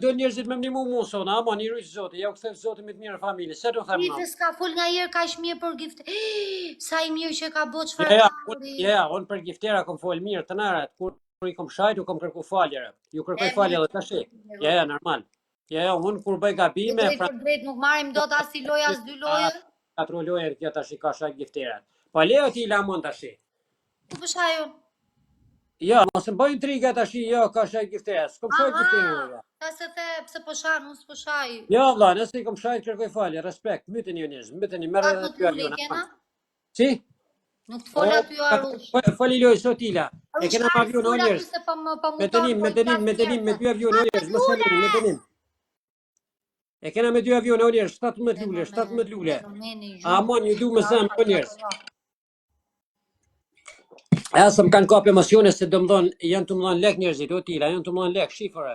do njerëzit me m'nimu mu sot, ama një rujt zoti, ja u kthef zoti me të mirë familje, se do them Ti na. s'ka fol nga herë kaq mirë për gift. Sa i mirë që ka bo Ja, çfarë ja, unë, kari. ja, ja, unë për giftera kom fol mirë të narat, kur i kom shajt, u kom kërku falje. re. Ju kërkoj E falje mirë. edhe tash. Ja, ja, normal. Ja, ja, unë kur bëj gabime, Drejt pra për drejt nuk marrim dot as i lojë as dy lojë. katro lojë kjo tash i ka shajt gifterat. Po leo ti lamon tash. Ku po shaj unë? Jo, mos më bëj intriga tash, jo, ka shajt gifterat. S'kom shajt gifterat. Aha, vlla. ta se the pse po shan, unë s'po shaj. Jo, vlla, nëse i kom shajt kërkoj falje, respekt, myteni ju njerëz, myteni merr Pak edhe më dy të lule aviona. kena? Si? Nuk të fola ty Arush. Po, foli lojë sot Ila. E Arush, kena me kari avion o s'fola ty njerëz. se po më po Me muton, dënim, po me i dënim, plas me dënim, me njerëzve. dy avion o njerëz, mos e lini, me dënim. E kena me dy avion o njerëz, 17 lule, 17 lule. Amon, ju du me zemër o njerëz. E se më kanë kap emocione se do më thonë, janë të më thonë lek njerëzit, o tila, janë të më thonë lek, shifre.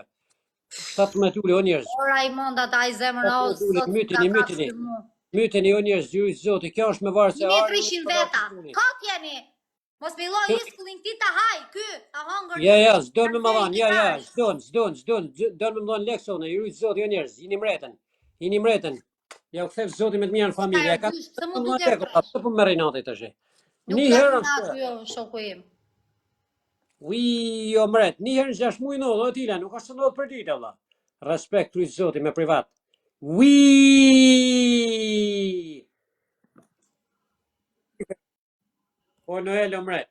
17 lule o njerëz. O Raimonda, ta i zemër o 17 lule, sot mytini, ka mytini. kap mu. Mytini o njerëz, ju zoti, kjo është me varë se ari. 1300 veta. Kot jeni. Mos me i lloj iskullin ti ta haj, ky, ta hongër. Ja, ja, s'don me më Kanceri dhanë, ja, ja, kitarë. s'don, s'don, s'don, s'don me më dhanë lek sone, ju rujt zoti o njerëz, jini mretën, jini mretën. Ja u kthef zoti me të mirë në familje, e ka Dysh, pse mu më duke dhanë lek, tresh? po po merr inati tash. Nuk Një ka herë inat është. ky o shoku im. Ui, o mret, një herë në 6 muaj ndodh, o tila, nuk është se ndodh për ditë valla. Respekt rujt zoti me privat. Ui! O Noel o mret.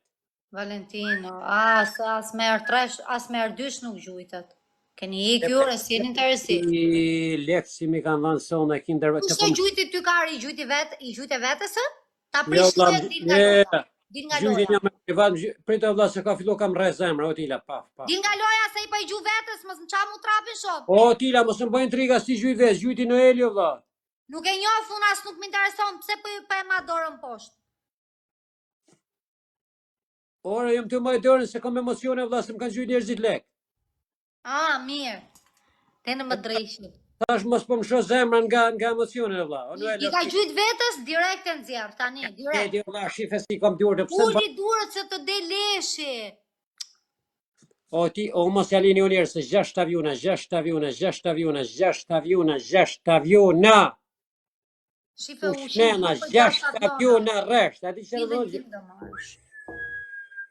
Valentino, as as me erë tresh, as me erë dysh nuk gjujtet. Keni ik ju, e si jeni interesit. I lek si mi kanë dhënë sonë e kinder Kush e gjujti ty kari, i gjujti vet, i gjujte vetes ë? Ta Jo, prish vlla, lojën, dil nga je, loja. Dil nga Gjujti loja. një me privat, më gju- prit o vlla se ka fillu kam rreh zemra, o tila, paf, paf. Dil nga loja se i pa i gju vetes, mos më qa mu trapin shumë. O tila, mos më bëjnë intriga si gjujt vetë, gjujti Noeli o vlla. Nuk e njoh unë as nuk më intereson, pse po i pa e ma dorën poshtë. Ore, jam të mbaj dorën se kam emocione vlla se më kanë gjujt njerëzit lek. Ah, mirë. Te në më dreqin. Thash mos po më shoh zemra nga nga emocionet vlla. O I, Noel, i ka gjujt vetes direkt e nxjerr tani, E direkt. di vlla, shife si kam duart, pse më Uli duart se të del leshi. O ti, o mos ja lini o njerëz se 6 aviona, 6 aviona, 6 aviona, 6 aviona, 6 aviona. Shife U u shnena, 6 aviona rresht. A di çfarë Filin do tim do marrësh.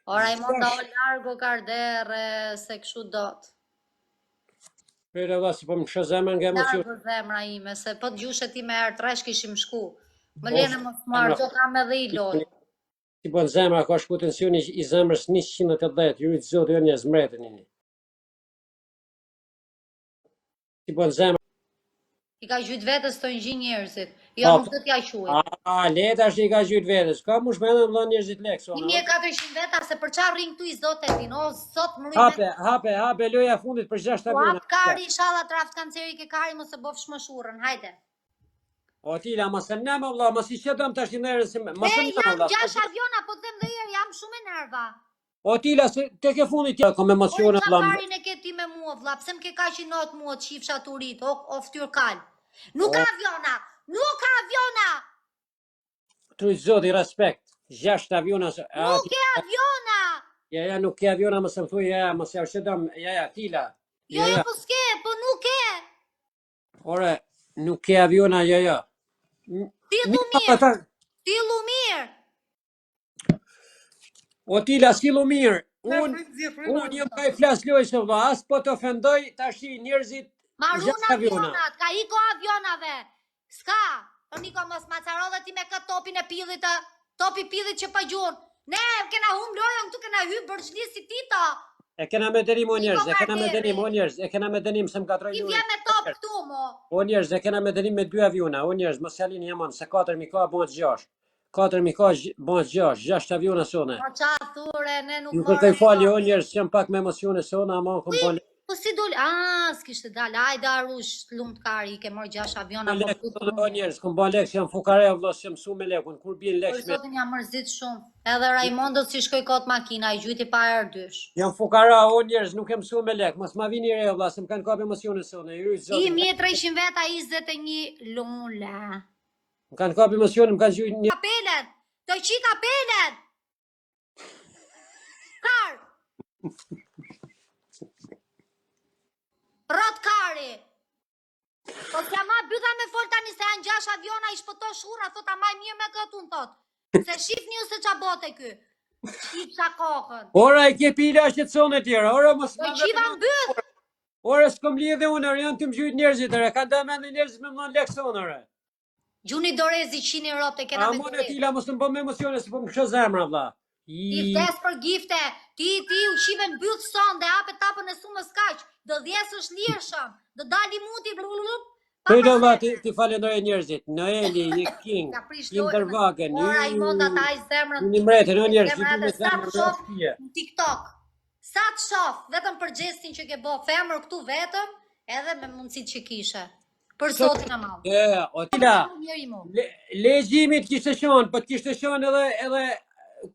O Raimonda o largo kardere se kështu dot. Për vlla se po më shoh zemrën nga emocioni. Largo zemra ime, se po të gjushe ti me erë tresh kishim shku. Më O, lene mos marr, zemra. gjë kam edhe i loj. Si bën zemra, ka shku tensioni i zemrës 180, ju rrit zoti jo njerëz mretën jeni. Si bën zemra. I ka gjujt vetes të ngji njerëzit. Jo, Po. nuk do t'ja quaj. A, le tash i ka gjujt vetes. Ka mush me edhe më dhënë njerëzit lek sona. 1400 veta se për çfarë rrin këtu i zot e din, o zot më rrin Hape, hape, hape loja e fundit për 6 Po aviona. hap kari, inshallah traft kanceri ke kari, mos e bofsh më shurrën, hajde. O tila, mos e më vlla, mos i qetëm tash një herë se mos E e më jam vlla. 6 aviona, po të them dhe herë, jam shumë e nerva. O tila, se tek e fundit ja, kam Ore emocione qa vlla. karin e ke ti me mua vlla, pse më ke kaq inat mua të shifsha turit, o, o fytyrë kal. Nuk ka O. aviona, nuk ka aviona, Truj zoti respekt. 6 aviona se a nuk ti, ke aviona. ja ja nuk ke aviona mos më thuaj ja ja mos ja qetëm ja ja tila. Jo, Ja jo, ja. po s'ke, po nuk ke. Ore, nuk ke aviona ja ja. N- Sillu Një mirë, ata sillu mirë. O tila sillu mirë. Ka Un frymë zi, frymë un jam ka i flas lojë se vlla, as po të ofendoj tashi njerëzit Marun 6 aviona. avionat, ka iko avionave. S'ka. O Niko, mos ma caro dhe ti me këtë topin e pillit të, topi pillit që pa gjuhën. Ne kena hum lojën këtu kena hy bërxhli si Tito. E kena me dënim o Niko njerëz, e kena me Karderi. dënim o njerëz, e kena me dënim se më katroj Ti lojën. vjen me top këtu mo. O njerëz, e kena me dënim me dy aviona, o njerëz, mos ja lini jamon, se 4 mi ka bëhet 6. 4 mi ka bëhet 6, 6 aviona sone. Po qa thure, ne nuk Ju kërkoj morëm falje dot. o njerëz, që jam pak me emocione sona, ama kom Ui, bën po si doli? Ah, s'kishte dal. Hajde Arush, lumt kari, i ke marrë 6 aviona po lek fut sona o mundin. njerëz, kom bën lek, që jam fukare vëlla, s'jam mësu me lekun, kur bien lek Për shme. zotin jam mërzit shumë. Edhe Raimondo si shkoi kot makina, i gjujti pa erë dysh. Jam fukara o njerëz, nuk jam mësu me lek, mos ma vini re vëlla, se më kanë kap emocione sona, ju rujt zoti. 1300 veta 21 lule. Më kanë kap emocione, më kanë gjujt një Kapelen, të qi kapelen. Kar. Rrot kari. Po s'ja ma bytha me fol tani se janë gjash aviona i shpëto shurra, thot a maj mirë me këtë unë thot. Se shifni ju se qa bote ky. Qifsha kokën. Ora e ke pila që të sonë e tjera, ora mos Po qiva në byth. Ora s'kom lidhje unë, ora janë të më gjujt njerëzit, ora kanë da mendin njerëzit me më dhënë lek sonë, ora. Gjuni dorezi qini ropt e kena me Amon e dorezi. tila mos të më bë me emocione se po më këshë zemra vlla. Ti I vdes për gifte, ti ti u qive në byth son dhe hape tapën e sumës kaq, do dhjesësh lirshëm, do dali muti blu pa Prit vlla probleme. ti ti falenderoj njerëzit. Noeli, je king, Ja prish lojën. Kinderwagen, Ora i monda ta ai zemrën. Një mretë, në njerëz, Zemra ju me edhe sa zemrën të në shoh shtëpi. në TikTok. Sa të shoh, vetëm për gjestin që ke bë, femër këtu vetëm, edhe me mundësitë që kishe. Për zotin e madh. E, o tila, Mirë i mu. le, legjimit kishte shon, po të kishte shon edhe edhe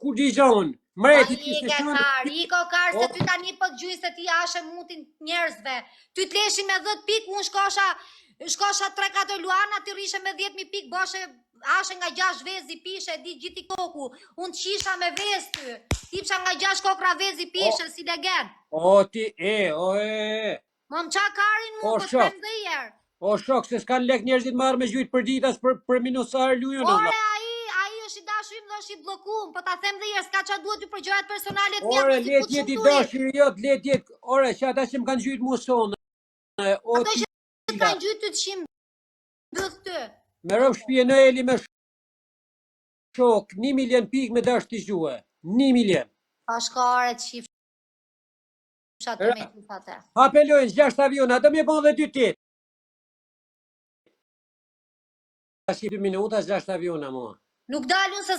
ku di gjon. Mretit Ai kishte ke shon. kar, iko kar se O. ty tani po të gjuj se ti ashe mutin njerëzve. Ty të leshin me 10 pikë, unë shkosha shkosha 3-4 luana, ti rrishe me 10.000 pikë, boshe ashe nga 6 vezi pishe, e di gjithë TikToku. Unë të qisha me vezë ty. Tipsha nga 6 kokra vezi pishe si legen. O ti, e, o e, e. Më më qa karin mu, O, po të shok. them dhe herë. O shok, se s'kan lek njerëzit marrë me gjujt për ditë as për për minusar lujën o Ore, vlla. ai, ai është i dashur im dhe është i bllokuar, po ta them dhe herë, s'ka ç'a duhet ty për gjërat personale të mia, Ore, po si le fut të jetë i shumë turi. dashur jot, le të jetë, ore, që ata që më kanë gjujt mua sonë, e, o Ato ti, që të kanë gjyt ty të shim byth ty. me rob shtëpi Noeli me shok, 1 milion pikë me dash ti gjue. 1 milion. Pashkare të shif aty Ra. me gjithë atë. Hape lojën 6 aviona, do më bën dhe 2 tetë. Tash 2 minuta 6 aviona mua. Nuk dalun se